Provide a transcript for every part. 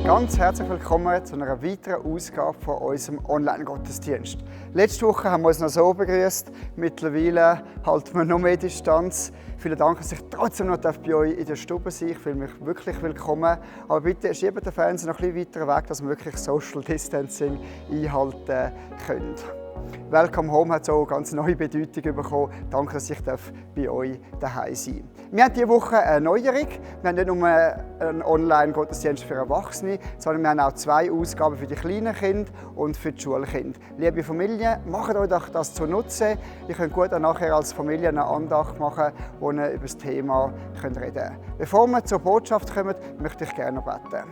Ganz herzlich willkommen zu einer weiteren Ausgabe von unserem Online-Gottesdienst. Letzte Woche haben wir uns noch so begrüßt. Mittlerweile halten wir noch mehr Distanz. Vielen Dank, dass ich trotzdem noch bei euch in der Stube sein darf. Ich fühle mich wirklich willkommen. Aber bitte schiebt den Fernseher noch ein bisschen weiter weg, dass wir wirklich Social Distancing einhalten können. Welcome Home hat so eine ganz neue Bedeutung bekommen. Danke, dass ich bei euch daheim sein darf. Wir haben diese Woche eine Neuerung. Wir haben nicht nur einen Online-Gottesdienst für Erwachsene, sondern wir haben auch 2 Ausgaben für die kleinen Kinder und für die Schulkinder. Liebe Familie, macht euch doch das zu nutzen. Ihr könnt gut auch nachher als Familie eine Andacht machen, wo ihr über das Thema reden könnt. Bevor wir zur Botschaft kommen, möchte ich gerne beten.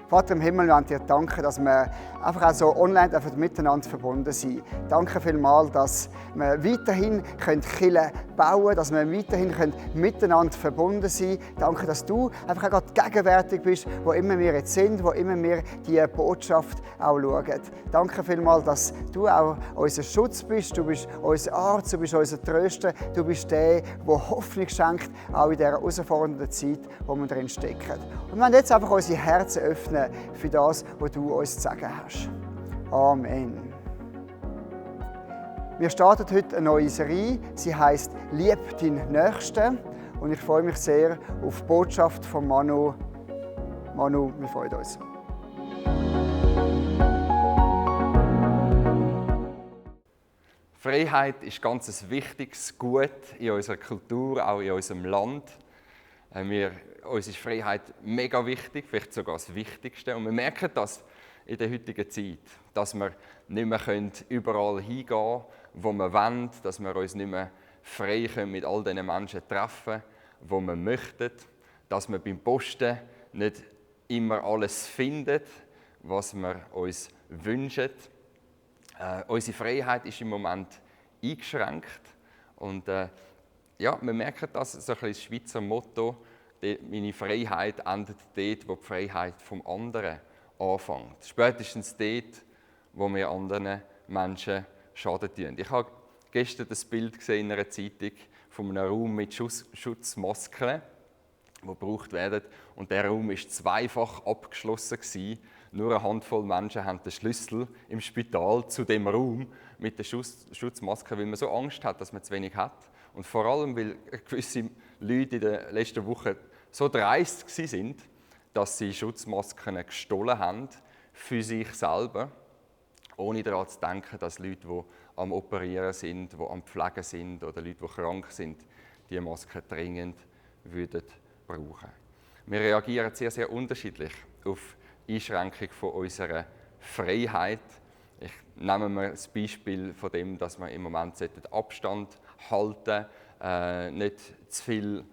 Vater im Himmel, wir wollen dir danken, dass wir einfach auch so online miteinander verbunden sind. Danke vielmals, dass wir weiterhin Kirchen bauen können, dass wir weiterhin miteinander verbunden sein können. Danke, dass du einfach auch gerade gegenwärtig bist, wo immer wir jetzt sind, wo immer wir die Botschaft auch schauen. Danke vielmals, dass du auch unser Schutz bist, du bist unser Arzt, du bist unser Tröster, du bist der, der Hoffnung schenkt, auch in dieser herausfordernden Zeit, wo wir drin stecken. Und wir wollen jetzt einfach unsere Herzen öffnen für das, was du uns zu sagen hast. Amen. Wir starten heute eine neue Serie. Sie heisst «Lieb deinen Nächsten». Und ich freue mich sehr auf die Botschaft von Manu. Manu, wir freuen uns. Freiheit ist ganz ein wichtiges Gut in unserer Kultur, auch in unserem Land. Uns ist Freiheit mega wichtig, vielleicht sogar das Wichtigste. Und wir merken das in der heutigen Zeit, dass wir nicht mehr überall hingehen können, wo wir wollen, dass wir uns nicht mehr frei mit all diesen Menschen treffen, die wir möchten, dass wir beim Posten nicht immer alles finden, was wir uns wünschen. Unsere Freiheit ist im Moment eingeschränkt und wir merken das, so ein bisschen das Schweizer Motto, meine Freiheit endet dort, wo die Freiheit vom anderen anfängt. Spätestens dort, wo wir anderen Menschen Schaden tun. Ich habe gestern das Bild gesehen in einer Zeitung von einem Raum mit Schutzmasken, die gebraucht werden. Und der Raum war zweifach abgeschlossen gewesen. Nur eine Handvoll Menschen haben den Schlüssel im Spital zu dem Raum mit der Schutzmaske, weil man so Angst hat, dass man zu wenig hat. Und vor allem, weil gewisse Leute in den letzten Wochen so dreist waren, dass sie Schutzmasken gestohlen haben für sich selber, ohne daran zu denken, dass Leute, die am Operieren sind, die am Pflegen sind oder Leute, die krank sind, diese Masken dringend würden brauchen. Wir reagieren sehr, sehr unterschiedlich auf die Einschränkung von unserer Freiheit. Ich nehme mir das Beispiel von dem, dass wir im Moment Abstand halten sollten, nicht zu viel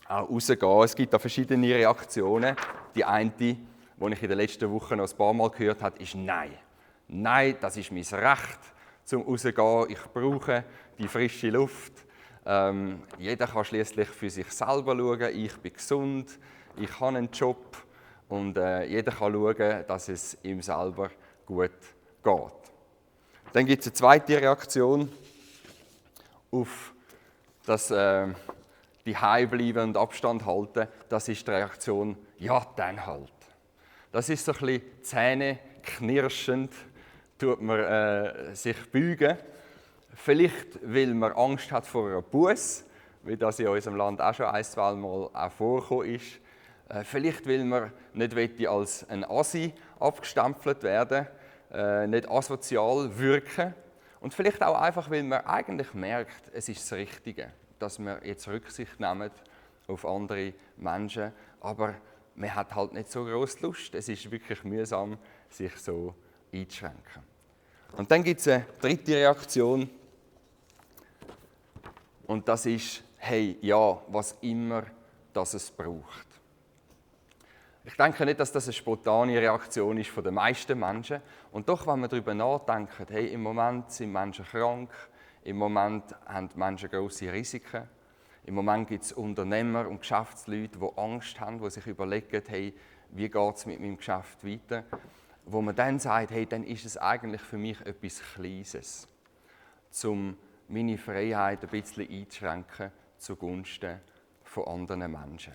rausgehen. Es gibt da verschiedene Reaktionen. Die eine, die ich in den letzten Wochen noch ein paar Mal gehört habe, ist Nein. Nein, das ist mein Recht, zum rauszugehen. Ich brauche die frische Luft. Jeder kann schließlich für sich selber schauen. Ich bin gesund, ich habe einen Job und jeder kann schauen, dass es ihm selber gut geht. Dann gibt es eine zweite Reaktion auf das die bleiben und Abstand halten. Das ist die Reaktion, ja, dann halt. Das ist so ein bisschen zähneknirschend, tut man sich beugen. Vielleicht, weil man Angst hat vor einer Busse, wie das in unserem Land auch schon ein, zwei Mal auch vorgekommen ist. Vielleicht, weil man nicht als ein Assi abgestempelt werden, nicht asozial wirken. Und vielleicht auch einfach, weil man eigentlich merkt, es ist das Richtige, dass wir jetzt Rücksicht nehmen auf andere Menschen. Aber man hat halt nicht so groß Lust. Es ist wirklich mühsam, sich so einzuschränken. Und dann gibt es eine dritte Reaktion. Und das ist, hey, ja, was immer das es braucht. Ich denke nicht, dass das eine spontane Reaktion ist von den meisten Menschen. Und doch, wenn wir darüber nachdenken, hey, im Moment sind Menschen krank, im Moment haben Menschen grosse Risiken, im Moment gibt es Unternehmer und Geschäftsleute, die Angst haben, die sich überlegen, hey, wie geht es mit meinem Geschäft weiter? Wo man dann sagt, hey, dann ist es eigentlich für mich etwas Kleines, um meine Freiheit ein bisschen einzuschränken zugunsten von anderen Menschen.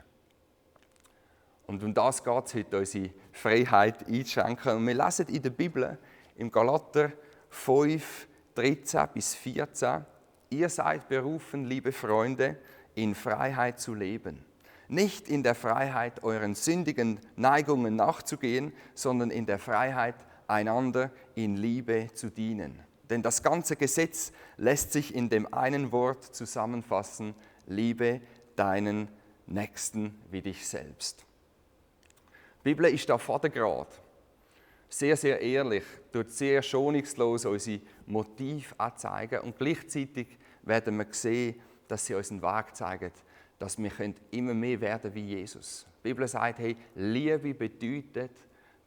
Und um das geht es heute, unsere Freiheit einzuschränken. Und wir lesen in der Bibel, im Galater 5, 13 bis 14, ihr seid berufen, liebe Freunde, in Freiheit zu leben. Nicht in der Freiheit, euren sündigen Neigungen nachzugehen, sondern in der Freiheit, einander in Liebe zu dienen. Denn das ganze Gesetz lässt sich in dem einen Wort zusammenfassen: Liebe deinen Nächsten wie dich selbst. Die Bibel ist da vordergrad. Sehr, sehr ehrlich, tut sehr schonungslos unsere Motive anzeigen und gleichzeitig werden wir sehen, dass sie uns einen Weg zeigen, dass wir immer mehr werden wie Jesus. Die Bibel sagt, hey, Liebe bedeutet,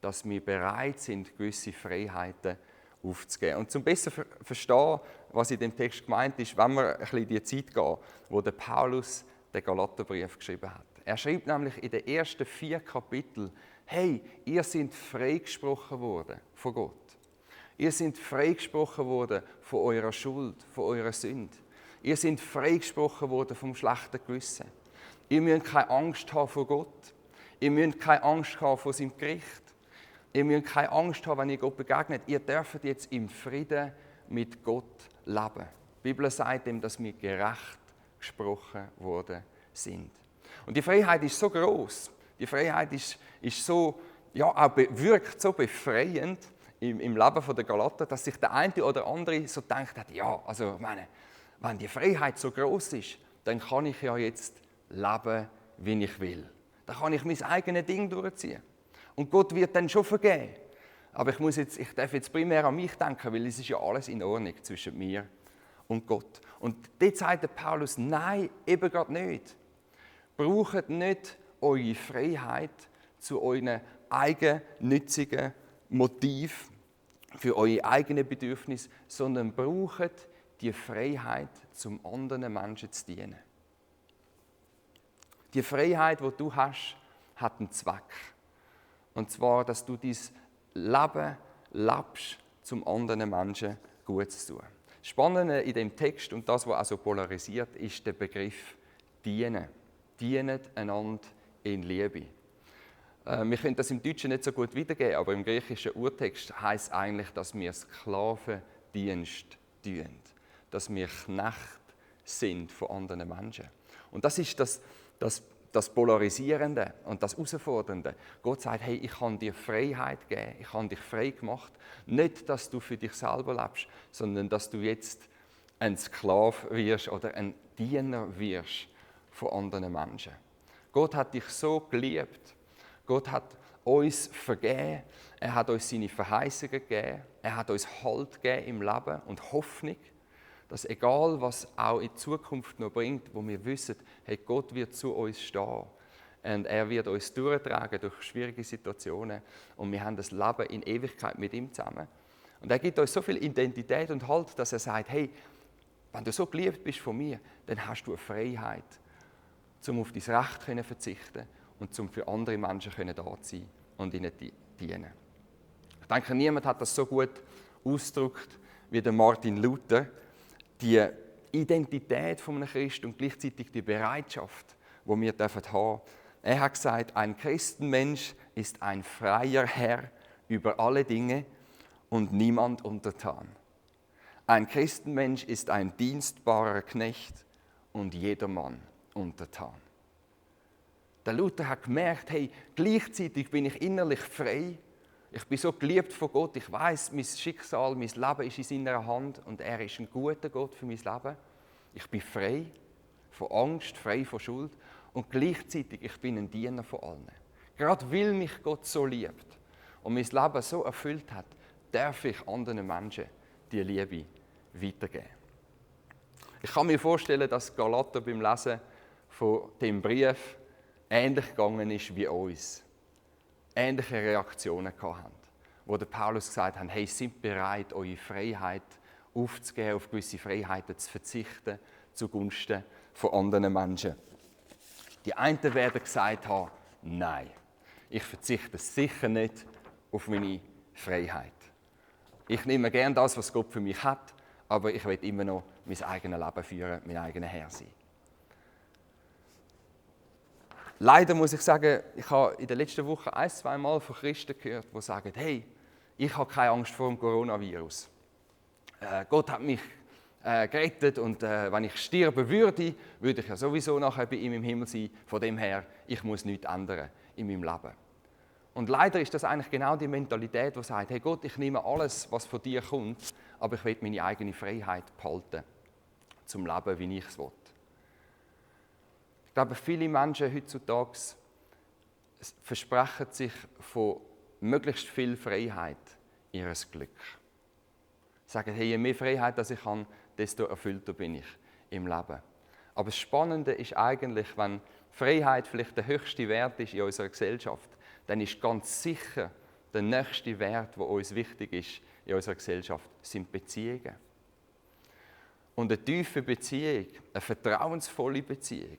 dass wir bereit sind, gewisse Freiheiten aufzugeben. Und zum besser verstehen, was in dem Text gemeint ist, wenn wir ein bisschen in die Zeit gehen, wo der Paulus den Galaterbrief geschrieben hat. Er schreibt nämlich in den ersten 4 Kapiteln, hey, ihr seid freigesprochen worden von Gott. Ihr seid freigesprochen worden von eurer Schuld, von eurer Sünde. Ihr seid freigesprochen worden vom schlechten Gewissen. Ihr müsst keine Angst haben vor Gott. Ihr müsst keine Angst haben vor seinem Gericht. Ihr müsst keine Angst haben, wenn ihr Gott begegnet. Ihr dürft jetzt im Frieden mit Gott leben. Die Bibel sagt ihm, dass wir gerecht gesprochen worden sind. Und die Freiheit ist so groß. Die Freiheit ist so, ja, auch wirkt so befreiend im Leben der Galater, dass sich der eine oder andere so gedacht hat, ja, also ich meine, wenn die Freiheit so groß ist, dann kann ich ja jetzt leben, wie ich will. Dann kann ich mein eigenes Ding durchziehen. Und Gott wird dann schon vergeben. Aber ich darf jetzt primär an mich denken, weil es ist ja alles in Ordnung zwischen mir und Gott. Und dort sagt der Paulus, nein, eben gerade nicht. Braucht nicht eure Freiheit zu euren eigennützigen Motiv für eure eigenen Bedürfnisse, sondern braucht die Freiheit, zum anderen Menschen zu dienen. Die Freiheit, die du hast, hat einen Zweck. Und zwar, dass du dein Leben lebst, zum anderen Menschen Gutes zu tun. Das Spannende in dem Text und das, was auch so polarisiert, ist der Begriff dienen. Dienet einander in Liebe. Wir können das im Deutschen nicht so gut wiedergeben, aber im griechischen Urtext heisst es eigentlich, dass wir Sklavendienst tun. Dass wir Knecht sind von anderen Menschen. Und das ist das Polarisierende und das Herausfordernde. Gott sagt, hey, ich kann dir Freiheit geben, ich habe dich frei gemacht. Nicht, dass du für dich selber lebst, sondern dass du jetzt ein Sklave wirst oder ein Diener wirst von anderen Menschen. Gott hat dich so geliebt. Gott hat uns vergeben. Er hat uns seine Verheißungen gegeben. Er hat uns Halt gegeben im Leben und Hoffnung, dass egal, was auch in Zukunft noch bringt, wo wir wissen, hey, Gott wird zu uns stehen und er wird uns durchtragen durch schwierige Situationen und wir haben das Leben in Ewigkeit mit ihm zusammen. Und er gibt uns so viel Identität und Halt, dass er sagt, hey, wenn du so geliebt bist von mir, dann hast du eine Freiheit, um auf dein Recht zu verzichten und um für andere Menschen da zu sein und ihnen dienen. Ich denke, niemand hat das so gut ausgedrückt wie der Martin Luther. Die Identität von einem Christ und gleichzeitig die Bereitschaft, die wir haben dürfen. Er hat gesagt, ein Christenmensch ist ein freier Herr über alle Dinge und niemand untertan. Ein Christenmensch ist ein dienstbarer Knecht und jedermann untertan. Der Luther hat gemerkt, hey, gleichzeitig bin ich innerlich frei. Ich bin so geliebt von Gott. Ich weiß, mein Schicksal, mein Leben ist in seiner Hand und er ist ein guter Gott für mein Leben. Ich bin frei von Angst, frei von Schuld und gleichzeitig ich bin ein Diener von allen. Gerade weil mich Gott so liebt und mein Leben so erfüllt hat, darf ich anderen Menschen die Liebe weitergeben. Ich kann mir vorstellen, dass Galater beim Lesen von dem Brief ähnlich gegangen ist wie uns. Ähnliche Reaktionen hatten, wo der Paulus gesagt hat, hey, seid bereit, eure Freiheit aufzugeben, auf gewisse Freiheiten zu verzichten, zugunsten von anderen Menschen. Die einen werden gesagt haben, nein, ich verzichte sicher nicht auf meine Freiheit. Ich nehme gern das, was Gott für mich hat, aber ich will immer noch mein eigenes Leben führen, mein eigener Herr sein. leider muss ich sagen, ich habe in der letzten Woche 1-2 Mal von Christen gehört, die sagen, hey, ich habe keine Angst vor dem Coronavirus. Gott hat mich gerettet und wenn ich sterben würde, würde ich ja sowieso nachher bei ihm im Himmel sein. Von dem her, ich muss nichts ändern in meinem Leben. Und leider ist das eigentlich genau die Mentalität, die sagt, hey Gott, ich nehme alles, was von dir kommt, aber ich will meine eigene Freiheit behalten, zum Leben, wie ich es will. Ich glaube, viele Menschen heutzutage versprechen sich von möglichst viel Freiheit ihres Glück. Sagen, hey, je mehr Freiheit dass ich habe, desto erfüllter bin ich im Leben. Aber das Spannende ist eigentlich, wenn Freiheit vielleicht der höchste Wert ist in unserer Gesellschaft, dann ist ganz sicher der nächste Wert, der uns wichtig ist in unserer Gesellschaft, sind Beziehungen. Und eine tiefe Beziehung, eine vertrauensvolle Beziehung,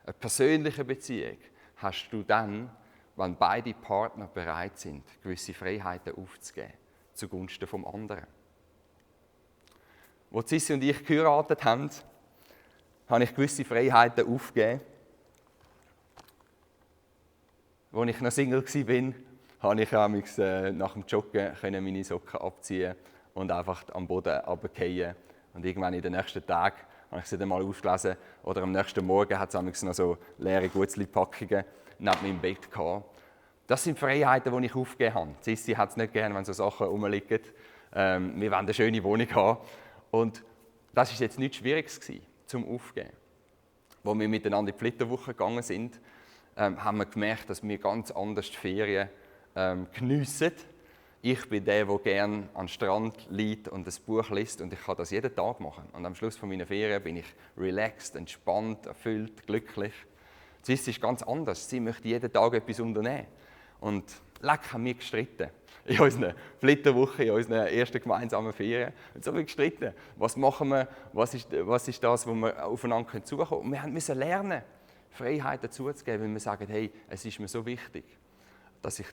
eine persönliche Beziehung hast du dann, wenn beide Partner bereit sind, gewisse Freiheiten aufzugeben, zugunsten vom anderen. Als Sissi und ich geheiratet haben, habe ich gewisse Freiheiten aufgegeben. Als ich noch Single war, konnte ich nach dem Joggen meine Socken abziehen und einfach am Boden runterfallen. Und irgendwann in den nächsten Tagen habe ich sie dann mal ausgelesen. Oder am nächsten Morgen hat es noch so leere Gutzli-Packungen neben meinem Bett gehabt. Das sind Freiheiten, die ich aufgegeben habe. Sissi hat es nicht gerne, wenn so Sachen rumliegen. Wir wollen eine schöne Wohnung haben. Und das war jetzt nichts Schwieriges zum Aufgeben. Als wir miteinander in die Flitterwoche gegangen sind, haben wir gemerkt, dass wir ganz anders die Ferien geniessen. Ich bin der gerne an den Strand liegt und ein Buch liest und ich kann das jeden Tag machen. Und am Schluss meiner Ferien bin ich relaxed, entspannt, erfüllt, glücklich. Sissi ist ganz anders. Sie möchte jeden Tag etwas unternehmen. Und leck haben wir gestritten. In unserer Flitterwoche, in unseren ersten gemeinsamen Ferien. Und so haben wir gestritten. Was machen wir? Was ist das, wo wir aufeinander zukommen können? Und wir mussten lernen, Freiheiten zuzugeben, weil wir sagen, hey, es ist mir so wichtig, dass ich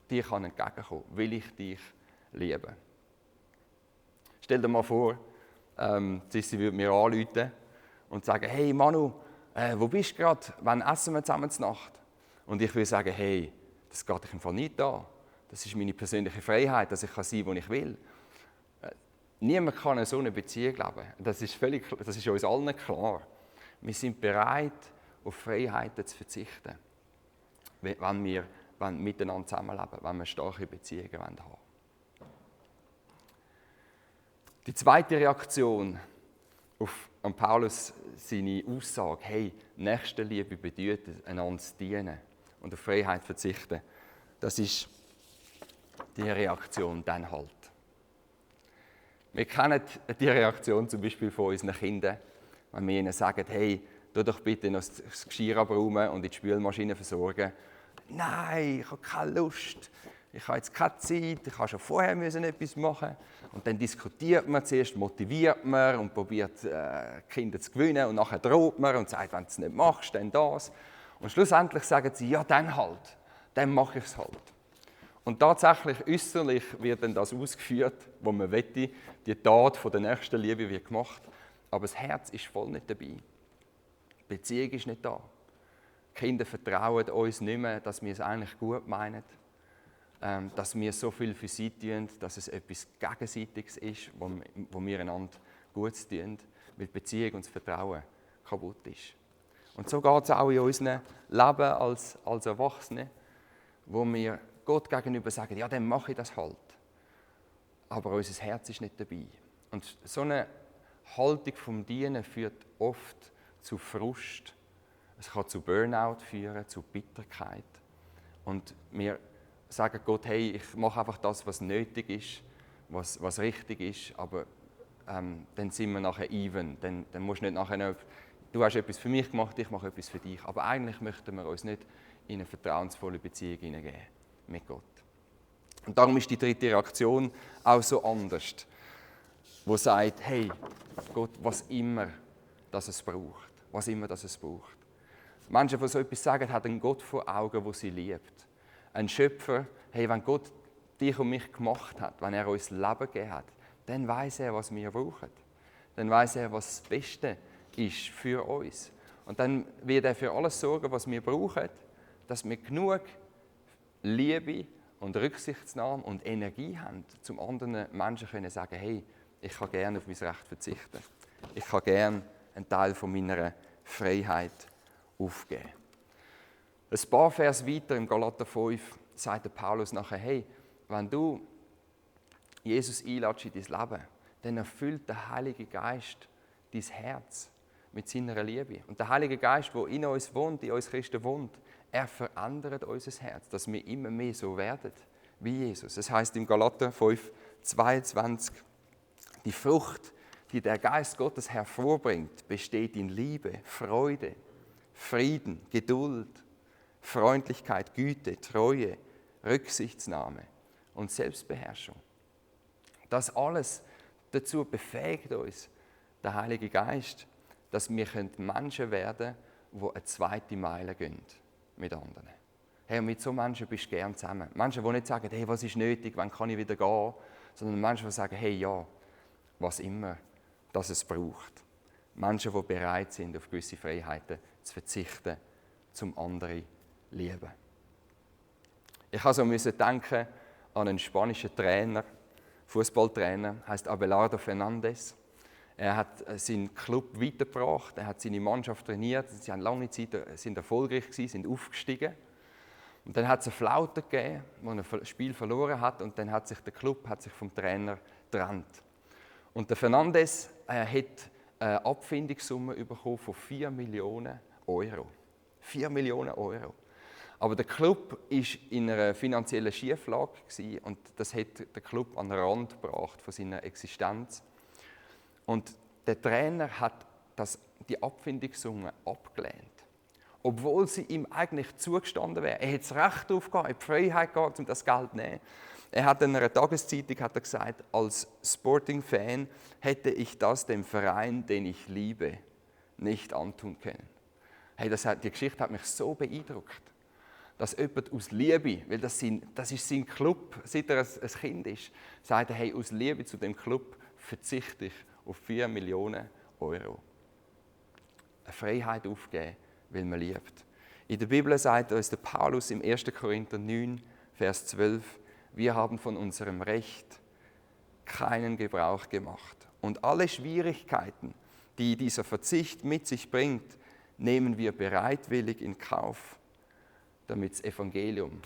dir entgegenkommen kann, will ich dich lieben. Stell dir mal vor, Sissi würde mir anrufen und sagen, hey Manu, wo bist du gerade? Wann essen wir zusammen zur Nacht? Und ich würde sagen, hey, das geht dich im Fall nicht an. Das ist meine persönliche Freiheit, dass ich sein kann, wo ich will. Niemand kann in so eine Beziehung leben. Das ist uns allen klar. Wir sind bereit, auf Freiheiten zu verzichten, wenn wir miteinander zusammenleben, wenn wir starke Beziehungen haben wollen. Die zweite Reaktion an Paulus seine Aussage, hey, Nächstenliebe bedeutet, einander zu dienen und auf Freiheit verzichten, das ist die Reaktion dann halt. Wir kennen die Reaktion zum Beispiel von unseren Kindern, wenn wir ihnen sagen, hey, tu doch bitte noch das Geschirr abräumen und in die Spülmaschine versorgen. Nein, ich habe keine Lust, ich habe jetzt keine Zeit, ich habe schon vorher etwas machen. Und dann diskutiert man zuerst, motiviert man und probiert, die Kinder zu gewinnen. Und nachher droht man und sagt, wenn du es nicht machst, dann das. Und schlussendlich sagen sie, ja, dann halt, dann mache ich es halt. Und tatsächlich, äußerlich wird dann das ausgeführt, was man wette, die Tat von der Nächstenliebe wird gemacht, aber das Herz ist voll nicht dabei. Die Beziehung ist nicht da. Die Kinder vertrauen uns nicht mehr, dass wir es eigentlich gut meinen, dass wir so viel für sie tun, dass es etwas Gegenseitiges ist, wo wir einander gut tun, weil die Beziehung und das Vertrauen kaputt ist. Und so geht es auch in unserem Leben als Erwachsene, wo wir Gott gegenüber sagen, ja, dann mache ich das halt. Aber unser Herz ist nicht dabei. Und so eine Haltung vom Dienen führt oft zu Frust. Es kann zu Burnout führen, zu Bitterkeit. Und wir sagen Gott, hey, ich mache einfach das, was nötig ist, was richtig ist, aber dann sind wir nachher even. Dann musst du nicht nachher noch, du hast etwas für mich gemacht, ich mache etwas für dich. Aber eigentlich möchten wir uns nicht in eine vertrauensvolle Beziehung hineingeben mit Gott. Und darum ist die dritte Reaktion auch so anders, wo sagt, hey, Gott, was immer das es braucht, was immer das es braucht. Menschen, die so etwas sagen, haben einen Gott vor Augen, den sie liebt. Ein Schöpfer, hey, wenn Gott dich und mich gemacht hat, wenn er uns Leben gegeben hat, dann weiß er, was wir brauchen. Dann weiß er, was das Beste ist für uns. Und dann wird er für alles sorgen, was wir brauchen, dass wir genug Liebe und Rücksichtsnahme und Energie haben, um anderen Menschen zu sagen, hey, ich kann gerne auf mein Recht verzichten. Ich kann gerne einen Teil von meiner Freiheit aufgeben. Ein paar Vers weiter im Galater 5 sagt der Paulus nachher, hey, wenn du Jesus einlädst in dein Leben, dann erfüllt der Heilige Geist dein Herz mit seiner Liebe. Und der Heilige Geist, der in uns wohnt, in uns Christen wohnt, er verändert unser Herz, dass wir immer mehr so werden wie Jesus. Es heißt im Galater 5, 22, die Frucht, die der Geist Gottes hervorbringt, besteht in Liebe, Freude, Frieden, Geduld, Freundlichkeit, Güte, Treue, Rücksichtsnahme und Selbstbeherrschung. Das alles dazu befähigt uns der Heilige Geist, dass wir Menschen werden können, die eine zweite Meile gehen mit anderen. Hey, und mit so Menschen bist du gerne zusammen. Menschen, die nicht sagen, hey, was ist nötig, wann kann ich wieder gehen, sondern Menschen, die sagen, hey, ja, was immer das es braucht. Menschen, die bereit sind, auf gewisse Freiheiten zu verzichten, zum anderen lieben. Ich musste denken an einen spanischen Trainer, Fußballtrainer, heißt Abelardo Fernández. Er hat seinen Club weitergebracht, er hat seine Mannschaft trainiert, sie haben lange Zeit sind erfolgreich gewesen, sind aufgestiegen. Und dann hat es eine Flaute gegeben, wo er ein Spiel verloren hat, und dann hat sich der Club vom Trainer getrennt. Und der Fernandes hat eine Abfindungssumme bekommen von 4 Millionen Euro. 4 Millionen Euro. Aber der Club war in einer finanziellen Schieflage und das hat den Club an den Rand gebracht von seiner Existenz. Und der Trainer hat die Abfindungssumme abgelehnt. Obwohl sie ihm eigentlich zugestanden wäre. Er hat das Recht darauf gehabt, die Freiheit gehabt, um das Geld zu nehmen. Er hat in einer Tageszeitung gesagt, als Sporting-Fan hätte ich das dem Verein, den ich liebe, nicht antun können. Hey, die Geschichte hat mich so beeindruckt, dass jemand aus Liebe, weil das ist sein Club, seit er ein Kind ist, sagt, hey, aus Liebe zu dem Club verzichte ich auf 4 Millionen Euro. Eine Freiheit aufgeben, weil man liebt. In der Bibel sagt uns der Paulus im 1. Korinther 9, Vers 12, wir haben von unserem Recht keinen Gebrauch gemacht. Und alle Schwierigkeiten, die dieser Verzicht mit sich bringt, nehmen wir bereitwillig in Kauf, damit das Evangelium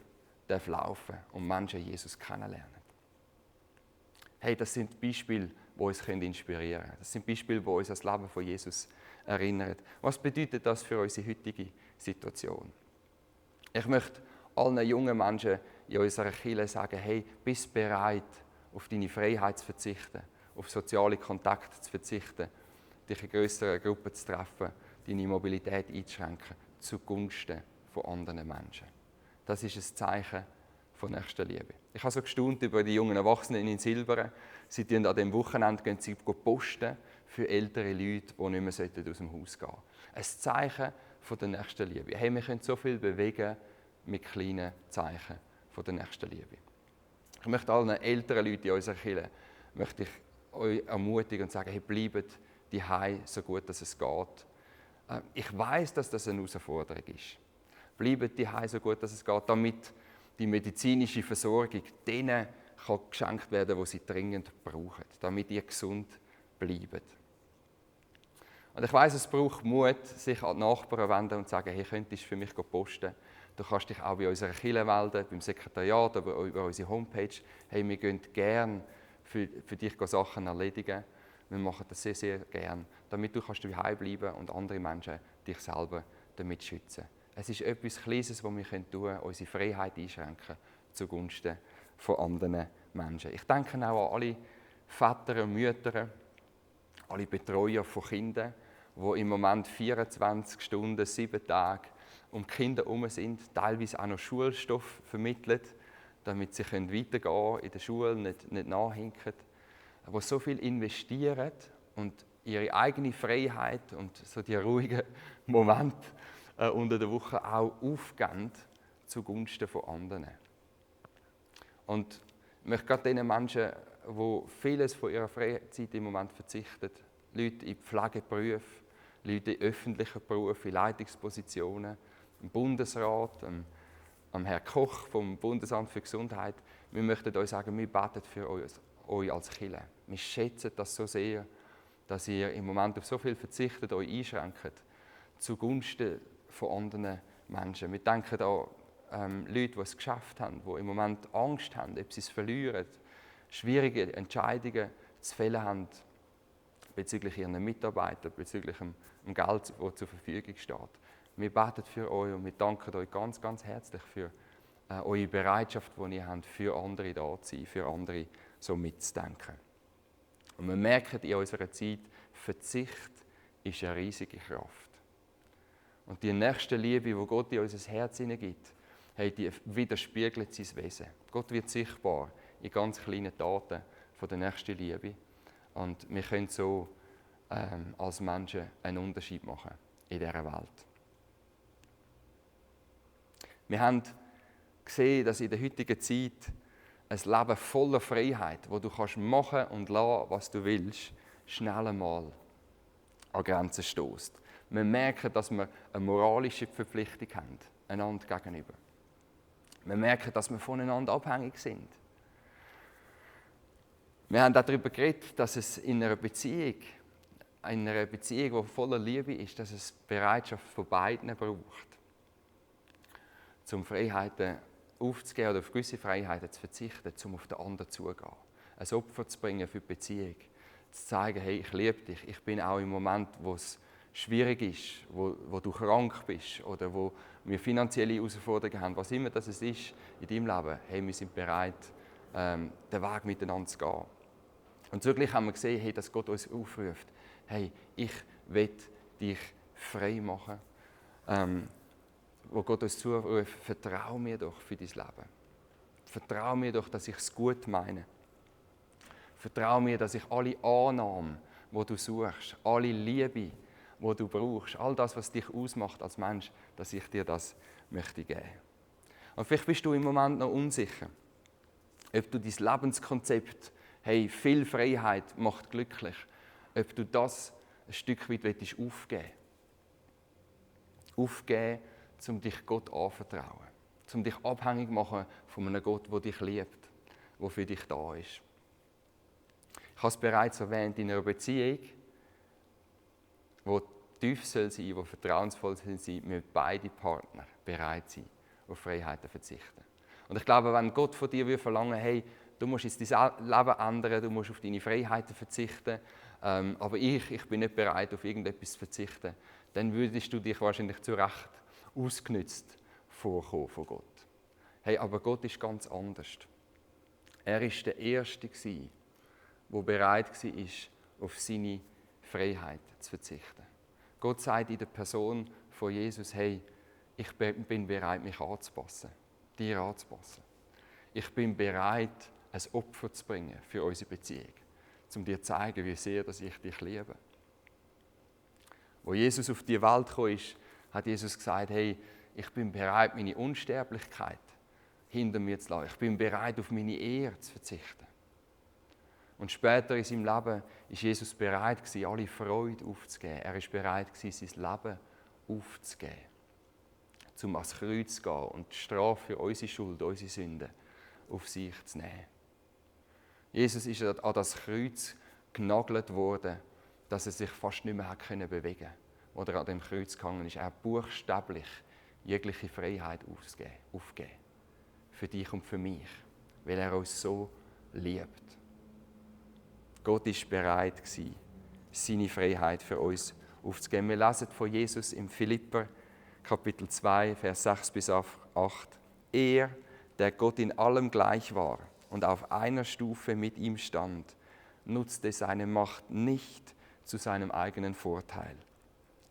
darf laufen und Menschen Jesus kennenlernen. Hey, das sind Beispiele, die uns inspirieren können. Das sind Beispiele, die uns an das Leben von Jesus erinnern. Was bedeutet das für unsere heutige Situation? Ich möchte allen jungen Menschen in unserer Kirche sagen, hey, bist du bereit, auf deine Freiheit zu verzichten, auf soziale Kontakte zu verzichten, dich in grösseren Gruppen zu treffen, deine Mobilität einzuschränken, zugunsten von anderen Menschen. Das ist ein Zeichen von Nächstenliebe. Ich habe so gestaunt über die jungen Erwachsenen in Silberen. Sie gehen an diesem Wochenende posten für ältere Leute, die nicht mehr aus dem Haus gehen sollten. Ein Zeichen von der Nächstenliebe. Hey, wir können so viel bewegen mit kleinen Zeichen von der Nächstenliebe. Ich möchte allen älteren Leuten in unserer Kirche euch ermutigen und sagen, hey, bleibt daheim so gut, dass es geht. Ich weiß, dass das eine Herausforderung ist. Bleibt daheim so gut, dass es geht, damit die medizinische Versorgung denen kann geschenkt werden, die sie dringend brauchen, damit ihr gesund bleiben. Und ich weiss, es braucht Mut, sich an die Nachbarn zu wenden und zu sagen, hey, könntest du für mich posten? Du kannst dich auch bei unserer Kirche melden, beim Sekretariat oder über unsere Homepage. Hey, wir gehen gerne für dich Sachen erledigen. Wir machen das sehr, sehr gerne, damit du daheim bleiben kannst und andere Menschen dich selber damit schützen. Es ist etwas Kleines, was wir tun können, unsere Freiheit einschränken zugunsten von anderen Menschen. Ich denke auch an alle Väter und Mütter, alle Betreuer von Kindern, die im Moment 24 Stunden, 7 Tage um die Kinder herum sind, teilweise auch noch Schulstoff vermitteln, damit sie weitergehen können in der Schule, nicht nachhinken, die so viel investieren und ihre eigene Freiheit und so die ruhigen Momente unter der Woche auch aufgeben zugunsten von anderen. Und ich möchte gerade den Menschen, die vieles von ihrer Freizeit im Moment verzichten, Leute in Pflegeberufen, Leute in öffentlichen Berufen, in Leitungspositionen, im Bundesrat, am Herrn Koch vom Bundesamt für Gesundheit. Wir möchten euch sagen, wir beten für euch als Kirche. Wir schätzen das so sehr, dass ihr im Moment auf so viel verzichtet, euch einschränkt, zugunsten von anderen Menschen. Wir denken an Leute, die es geschafft haben, die im Moment Angst haben, ob sie es verlieren, schwierige Entscheidungen zu fällen haben bezüglich ihren Mitarbeitern, bezüglich dem Geld, das zur Verfügung steht. Wir beten für euch und wir danken euch ganz, ganz herzlich für eure Bereitschaft, die ihr habt, für andere da zu sein, für andere so mitzudenken. Und wir merken in unserer Zeit, Verzicht ist eine riesige Kraft. Und die nächste Liebe, die Gott in unser Herz hineingibt, die widerspiegelt sein Wesen. Gott wird sichtbar in ganz kleinen Taten von der nächsten Liebe. Und wir können so als Menschen einen Unterschied machen in dieser Welt. Wir haben gesehen, dass in der heutigen Zeit ein Leben voller Freiheit, wo du kannst machen und lassen, was du willst, schnell einmal an Grenzen stößt. Wir merken, dass wir eine moralische Verpflichtung haben, einander gegenüber. Wir merken, dass wir voneinander abhängig sind. Wir haben auch darüber geredet, dass es in einer Beziehung, die voller Liebe ist, dass es Bereitschaft von beiden braucht, um Freiheiten aufzugeben oder auf gewisse Freiheiten zu verzichten, um auf den anderen zuzugehen. Ein Opfer zu bringen für die Beziehung, zu zeigen, hey, ich liebe dich, ich bin auch im Moment, wo es schwierig ist, wo du krank bist oder wo wir finanzielle Herausforderungen haben, was immer das ist in deinem Leben, hey, wir sind bereit, den Weg miteinander zu gehen. Und zugleich haben wir gesehen, hey, dass Gott uns aufruft, hey, ich will dich frei machen. Wo Gott uns zuruft, vertrau mir doch für dein Leben. Vertrau mir doch, dass ich es gut meine. Vertrau mir, dass ich alle Annahmen, die du suchst, alle Liebe, die du brauchst, all das, was dich ausmacht als Mensch, dass ich dir das möchte geben. Und vielleicht bist du im Moment noch unsicher, ob du dein Lebenskonzept, hey, viel Freiheit macht glücklich, ob du das ein Stück weit aufgeben willst. Aufgeben, um dich Gott anzuvertrauen, um dich abhängig zu machen von einem Gott, der dich liebt, der für dich da ist. Ich habe es bereits erwähnt, in einer Beziehung, die tief soll sein, die vertrauensvoll sein soll, müssen beide Partner bereit sein, auf Freiheiten zu verzichten. Und ich glaube, wenn Gott von dir verlangen, hey, du musst jetzt dein Leben ändern, du musst auf deine Freiheiten verzichten, aber ich bin nicht bereit, auf irgendetwas zu verzichten, dann würdest du dich wahrscheinlich zu Recht ausgenützt vorkommen von Gott. Hey, aber Gott ist ganz anders. Er war der Erste, der bereit war, auf seine Freiheit zu verzichten. Gott sagt in der Person von Jesus, hey, ich bin bereit, mich anzupassen, dir anzupassen. Ich bin bereit, ein Opfer zu bringen für unsere Beziehung, um dir zu zeigen, wie sehr dass ich dich liebe. Als Jesus auf die Welt kam, hat Jesus gesagt, hey, ich bin bereit, meine Unsterblichkeit hinter mir zu lassen. Ich bin bereit, auf meine Ehre zu verzichten. Und später in seinem Leben war Jesus bereit, alle Freude aufzugeben. Er war bereit, sein Leben aufzugeben, um ans Kreuz zu gehen und die Strafe für unsere Schuld, unsere Sünden auf sich zu nehmen. Jesus ist an das Kreuz genagelt worden, dass er sich fast nicht mehr bewegen konnte, als er an dem Kreuz gehangen ist. Er hat buchstäblich jegliche Freiheit aufgegeben. Für dich und für mich, weil er uns so liebt. Gott war bereit, seine Freiheit für uns aufzugeben. Wir lesen von Jesus im Philipper, Kapitel 2, Vers 6 bis 8. Er, der Gott in allem gleich war und auf einer Stufe mit ihm stand, nutzte seine Macht nicht zu seinem eigenen Vorteil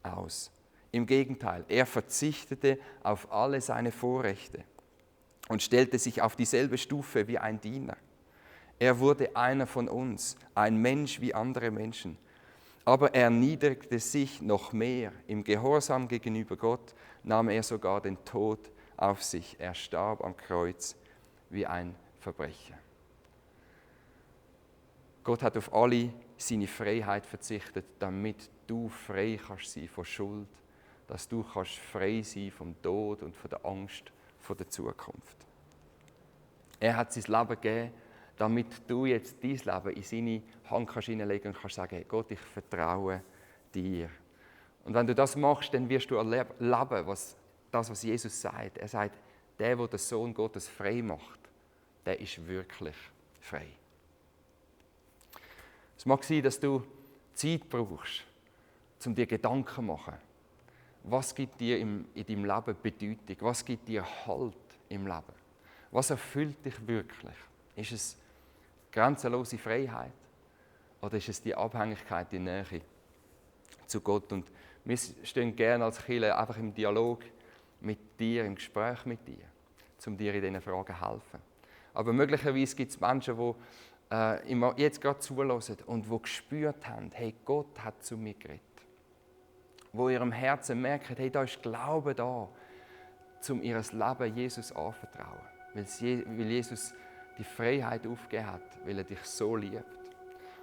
aus. Im Gegenteil, er verzichtete auf alle seine Vorrechte und stellte sich auf dieselbe Stufe wie ein Diener. Er wurde einer von uns, ein Mensch wie andere Menschen. Aber er erniedrigte sich noch mehr. Im Gehorsam gegenüber Gott nahm er sogar den Tod auf sich. Er starb am Kreuz wie ein Verbrecher. Gott hat auf alle seine Freiheit verzichtet, damit du frei kannst sein von Schuld, dass du kannst frei sein vom Tod und von der Angst vor der Zukunft. Er hat sein Leben gegeben, damit du jetzt dein Leben in seine Hand kannst hineinlegen und kannst sagen, hey Gott, ich vertraue dir. Und wenn du das machst, dann wirst du erleben, was Jesus sagt. Er sagt, der den Sohn Gottes frei macht, der ist wirklich frei. Es mag sein, dass du Zeit brauchst, um dir Gedanken zu machen. Was gibt dir in deinem Leben Bedeutung? Was gibt dir Halt im Leben? Was erfüllt dich wirklich? Ist es grenzenlose Freiheit? Oder ist es die Abhängigkeit, die Nähe zu Gott? Und wir stehen gerne als Kirche einfach im Dialog mit dir, im Gespräch mit dir, um dir in diesen Fragen zu helfen. Aber möglicherweise gibt es Menschen, die jetzt gerade zuhören und die gespürt haben, hey, Gott hat zu mir geredet. Die in ihrem Herzen merken, hey, da ist Glaube da, um ihr Leben Jesus anzuvertrauen. Weil Jesus die Freiheit aufgegeben hat, weil er dich so liebt.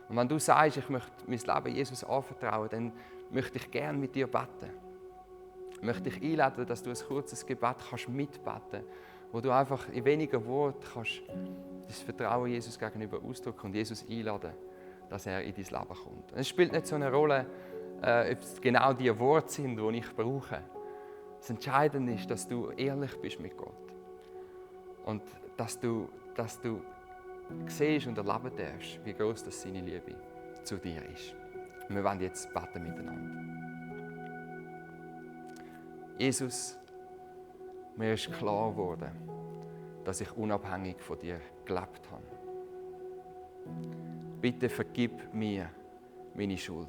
Und wenn du sagst, ich möchte mein Leben Jesus anvertrauen, dann möchte ich gerne mit dir beten. Ich möchte dich einladen, dass du ein kurzes Gebet kannst mitbeten, wo du einfach in wenigen Worten kannst das Vertrauen Jesus gegenüber ausdrücken und Jesus einladen, dass er in dein Leben kommt. Und es spielt nicht so eine Rolle, ob es genau die Worte sind, die ich brauche. Das Entscheidende ist, dass du ehrlich bist mit Gott. Und dass du siehst und erleben darfst, wie groß das seine Liebe zu dir ist. Und wir wollen jetzt beten miteinander. Jesus, mir ist klar geworden, dass ich unabhängig von dir gelebt habe. Bitte vergib mir meine Schuld.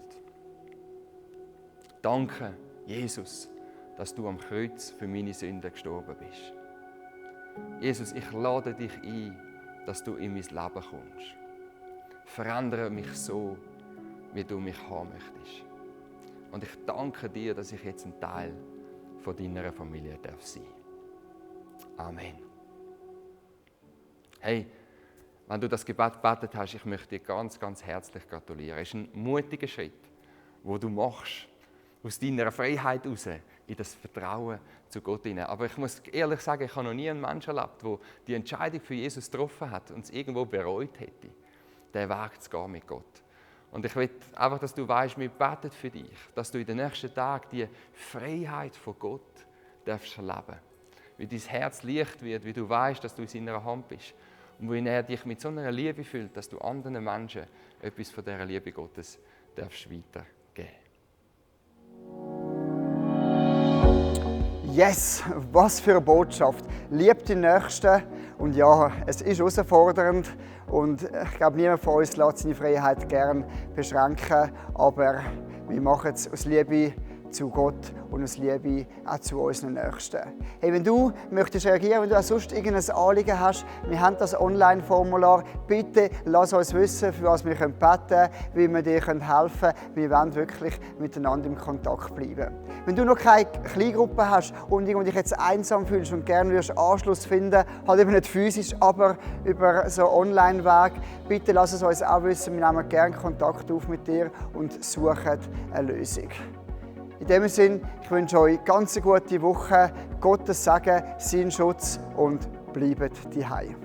Danke, Jesus, dass du am Kreuz für meine Sünden gestorben bist. Jesus, ich lade dich ein, dass du in mein Leben kommst. Verändere mich so, wie du mich haben möchtest. Und ich danke dir, dass ich jetzt ein Teil von deiner Familie sein darf. Amen. Hey, wenn du das Gebet gebetet hast, ich möchte dir ganz, ganz herzlich gratulieren. Es ist ein mutiger Schritt, den du machst, aus deiner Freiheit heraus, in das Vertrauen zu Gott hinein. Aber ich muss ehrlich sagen, ich habe noch nie einen Menschen erlebt, der die Entscheidung für Jesus getroffen hat und es irgendwo bereut hätte, den Weg zu gehen mit Gott. Und ich will einfach, dass du weißt, wir beten für dich, dass du in den nächsten Tagen die Freiheit von Gott darfst erleben. Wie dein Herz leicht wird, wie du weißt, dass du in seiner Hand bist. Und wie er dich mit so einer Liebe füllt, dass du anderen Menschen etwas von dieser Liebe Gottes darfst weitergeben. Yes, was für eine Botschaft. Lieb die Nächsten. Und ja, es ist herausfordernd. Und ich glaube, niemand von uns lässt seine Freiheit gerne beschränken. Aber wir machen es aus Liebe zu Gott und aus Liebe auch zu unseren Nächsten. Hey, wenn du möchtest reagieren, wenn du auch sonst irgendein Anliegen hast, wir haben das Online-Formular. Bitte lass uns wissen, für was wir beten können, wie wir dir helfen können. Wir wollen wirklich miteinander im Kontakt bleiben. Wenn du noch keine Kleingruppe hast und dich jetzt einsam fühlst und gerne Anschluss finden, halt eben nicht physisch, aber über so einen Online-Weg, bitte lass es uns auch wissen. Wir nehmen gerne Kontakt auf mit dir und suchen eine Lösung. In diesem Sinne, ich wünsche euch eine ganz gute Woche, Gottes Segen, seinen Schutz und bleibt daheim.